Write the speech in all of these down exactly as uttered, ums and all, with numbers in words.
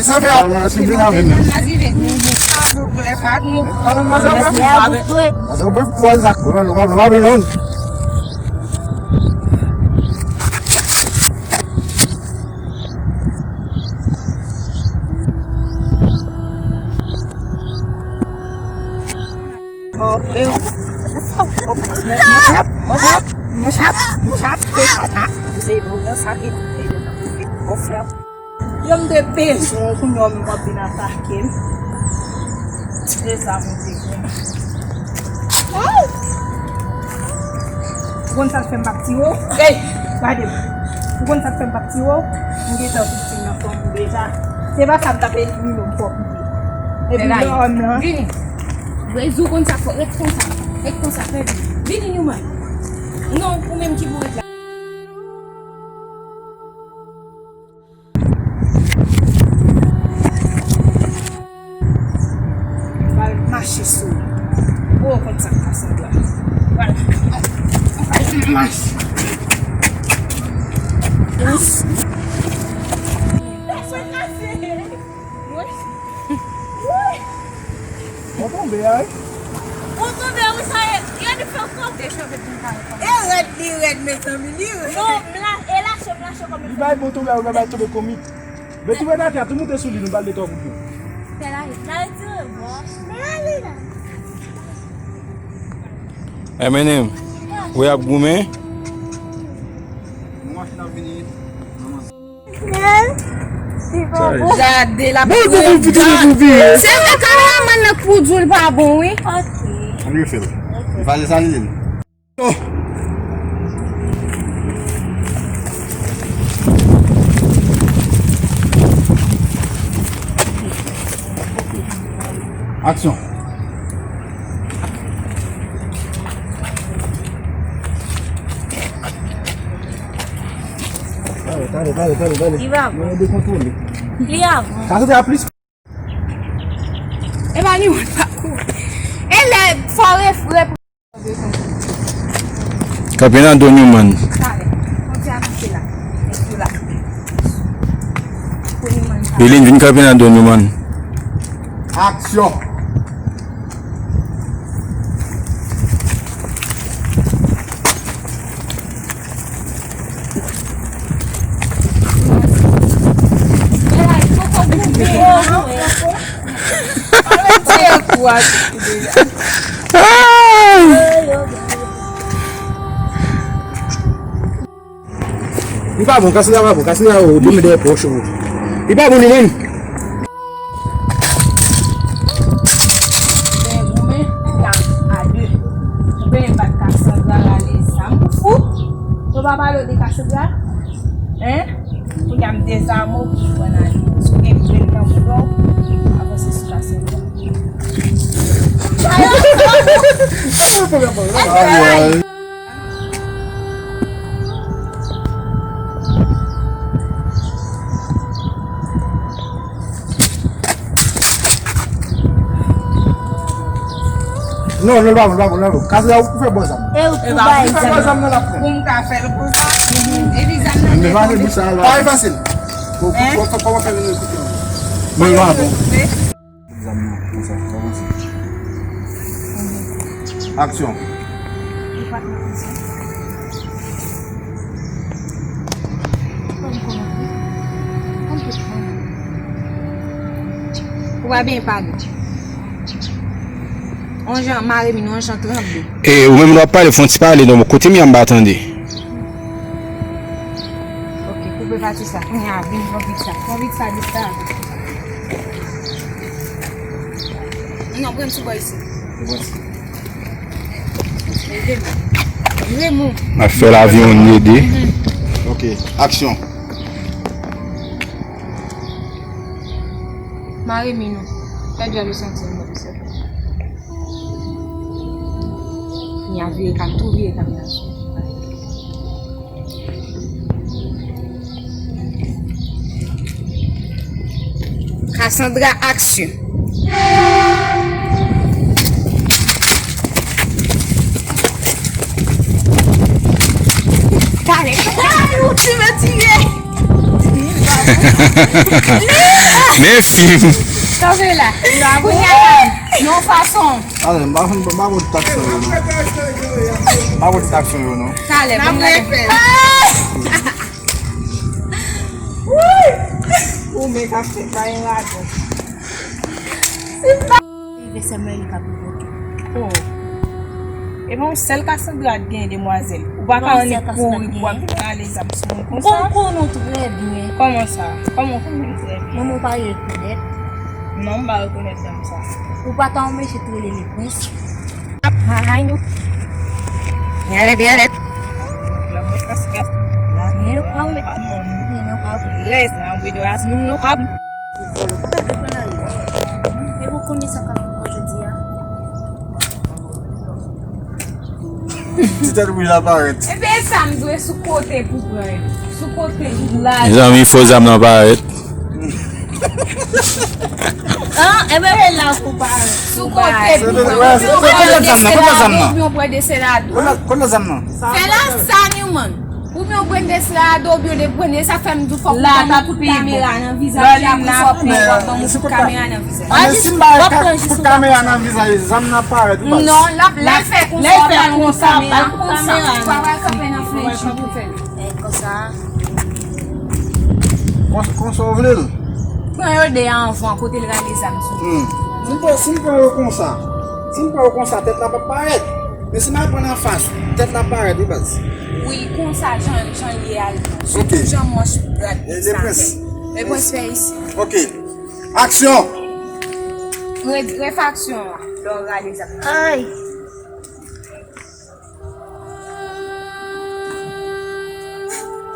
Sa fè a, si vin avè m. Sa vle pa nou. Sa vle pa nou. Yo, m te bezwen w, kounye a w menm w ap vin atake m. Se sa m te gen. Ou konn sa k fè m p ap tire w? Ey, gade m. Ou konn sa k fè m p ap tire w? M gentan viktim nan fanmi w deja. Se pa sa m t ap elimine w pwòp li. Epi lè w nan. Vini. Rezi w konn sa k fè w. Ret konsa. Ret konsa. Fè vini. Vini, Newman. Non, ou menm ki pou ret la. M pral mache sou ou. Ou konn sa k pase la. Vwala. M pral mache. Ou tonbe a wi. Ou tonbe wi, sa e, gade fè w tonbe. E rèd, li rèd, mezanmi, li rèd. Non, m la, e lache, m lache kòm. Li bay bon tonbe a wi, bay tonbe komik. Betou ret atè, tou moute sou li, nou ba l de twa kout pye. Fè la, la retire bò. M N M, ou ap goumen? Gade la. Se vre kameramann nan k pou di w l pa bon wi. Ok. Ann refè l. Efase sa li di m. Aksyon. Tande, tande, tande, tande, tande. Li va bon. Mwen dekontwole. Li va bon. Sa se te a plis. E pa ni wòl pa kou. E lè fò refre. Kanpe nan do Newman. Eline, vin kanpe nan do Newman. Aksyon. Li pa bon, Cassandra pa bon, Cassandra, ou, ou te met dèyè pòch ou. Li pa bon, li menm. Benyen goumen, gad a de. Ou benyen bat Cassandra rale zam pou fou. Ou pa pale de Cassandra? Hein? Kounye a m dezame w pou jwenn ale. Si w gen grenn nan bouda w, avanse sou Cassandra. Ay, ay. Non, non, l pa bon, l pa bon, l pa bon. Kaz la, ou fè bò zam. E ou pou bay zam. Ou fè bò zam nan l ap pran. Pou m ka fè l konsa. Epi zam nan. Men pa gen bouch sa la. Pa efase l. Kòman fè vin koute? Men l pa bon. Zam nan, konsa, kòmanse. Aksyon. Ou pa byen pale. On jan mare mi, on jan tranble. E ou menm lè w ap pale, fè on ti pale non, kote m ye a m pa tande. Ok, koupe pati sa. Kounye a, vin, pran vit sa. Pran vit sa, vit sa. Non, pran sou bò isi. Ede m. Ede m. M ap fè lavi yon ede. Ok, aksyon. Mare mi nou. Fè djòl ou santi yon bò misye. Ni a vire kal, tou vire kamera sou. Cassandra, aksyon. Talè. Ay, ou ti retire. Li Men fim. Kanpe la. Kounye a la, yon fason. Ale, m pa konn, m pa konn taksyon yo, non. M pa konn taksyon yo, non. Talè, ban m gade. Ou men k ap fè pa yon radòt. Rive sèlman li pa pou vòt. Oh. Epi yon sèl Cassandra t genyen, demwazèl. Ou pa ka annik kouri pou w ap vin rale zam sou moun konsa. Bon, m konnen w trè byen. Kòman sa? Kòman w konnen m trè byen? Manman w pa rekonèt. Non, m pa rekonèt dam sa. Ou pa ta yon mesye t rele Leprens. Ay, nou. Byen lè, byen lè. Lè mwen kaskèt. Byen lè, pa wè. Byen lè, pa wè. Lè sa, mwen dwe asou moun nou pa. E pou konnen sa k ap fèt jodi a. Ti tèt wouj la parèt. Ebyen, sa m dwe sou kote pou pran yo. Sou kote la. Mezanmi, fo zam nan parèt. An, ebyen, e la pou parèt. Sou kote pou pran yo. Kote lòt zam nan? Kote lòt zam nan? Kote lòt zam nan? Fè la sa, Newman. Oubyen w pran deslado, oubyen w de pran sa fè m di w fòk ou ban m kout kamera nan vizaj li, apre sa w ap pran w ap ban m kout kamera nan vizaj. Ane, si m ba kout kamera nan vizaj li, zam nan parèt ou baz. Non, l ap, lè l fè konsa, w ap ba l kout kamera, konsa. Ou pa pral kanpe nan flenchi pou fè l. E konsa. Konsa, konsa w vle l? Pran yo de a anvan, kote l rale zam sou. Hmm. Si m pran, si m pran yo konsa, si m pran yo konsa, tèt la p ap parèt. Men si m al pran l anfas, tèt la parèt, wi, baz. Wi, konsa jan, jan l ye a, li. Sitou jan manch rad sa fè. Leprens fè isi. Ok. Aksyon! Re-, refè aksyon an, lè w rale zam. Ay!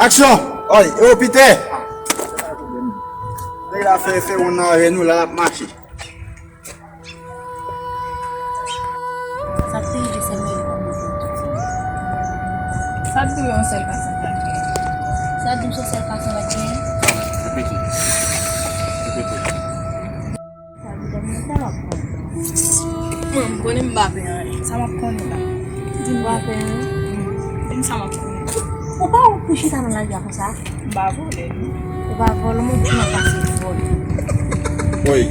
Aksyon! Oy, e o Pitè! Nèg la fè, fè wonn nan avè nou la, l ap mache. Sa te rive sèlman li pa moute. Sa t rive yon sèl fason pa t genyen. Sa t di m se yon sèl fason pa t genyen. Repete. Repete. Sa di m sa m ap pran. Mwen, m konnen m pa pè anyen. Sa m ap konnen la. Di m pa pè anyen. Di m sa m ap konnen. Ou pa wont pou chita nan lari a konsa? M pa vòlè, non. Ou pa vòlè, mwen di m ap pase vòlè. Wi.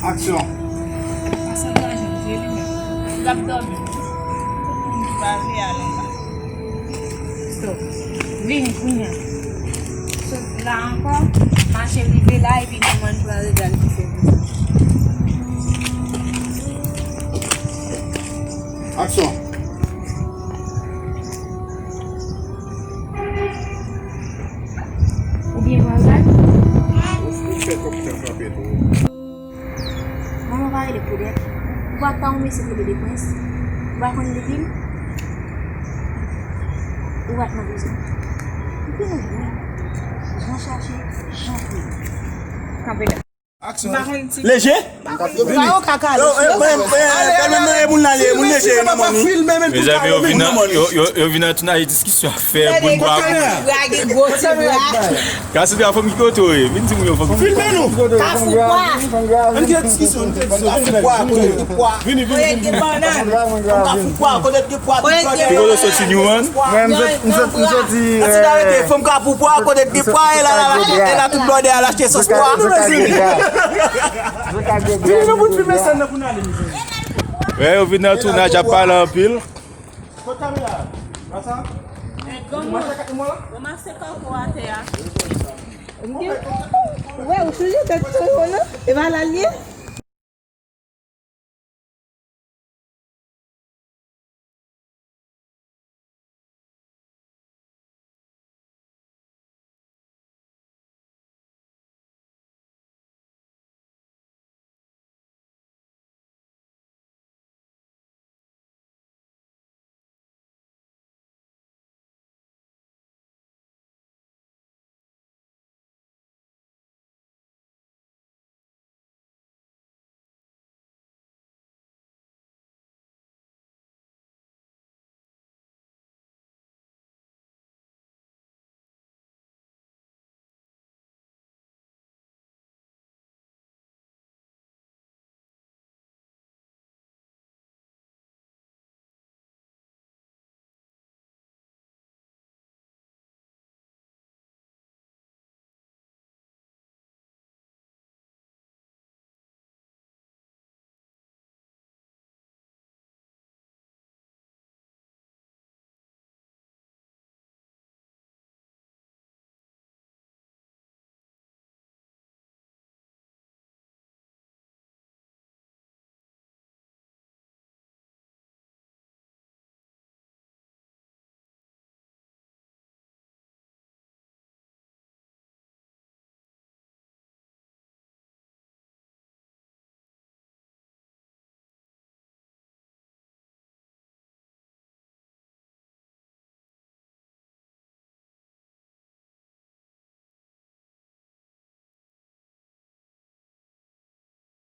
Aksyon. Stop. Vini kounye a. Sot la ankò, mache rive la, epi nou ann pran regal ki fè pou sa. Aksyon. Ou byen pran regal? Ou fè kòk tan frape tou. Manman pa rele Claudette. Ou pa ta yon mesye ki rele Leprens. Ou pa konn li vin. Ou pa t nan prizon. Ou konn ou byen. Jan chache, jan fouye. Kanpe la. Aksyon. Leje? Yo, yo, yo, yo, yo, yo, yo, yo, moun nan ye, moun leje, manman nou. Mezanmi, yo vin nan, yo, yo, yo vin nan tounay diskisyon. Fè bout bwa pou. Bra gen gwo ti bra. Cassandra, fò m ki kote w ye? Vin di moun yo fò m ki kote w ye. Filme nou. Kafou kwa. Ann gen diskisyon, ann gen diskisyon. Kafou kwa, kote gen pwa. Vini, vini, vini. Kote gen bannann. Kafou kwa, kote gen pwa. Kote gen pwa. Ki kote w soti, Newman? Mwen, m sot, m sot, m soti, eh, fò m kafou kwa, kote gen pwa, e la, la, e la tout blòdè al achte sòs pwa. Vini, nou pou n filme sèn nan pou n ale, mezanmi. Wè, yo vin nan tounaj, ap pale anpil. Kot kamera a? Sa? Ranmase kòkò atè a. Wè, ou chanje tèt sou yo, non? E pa la l ye?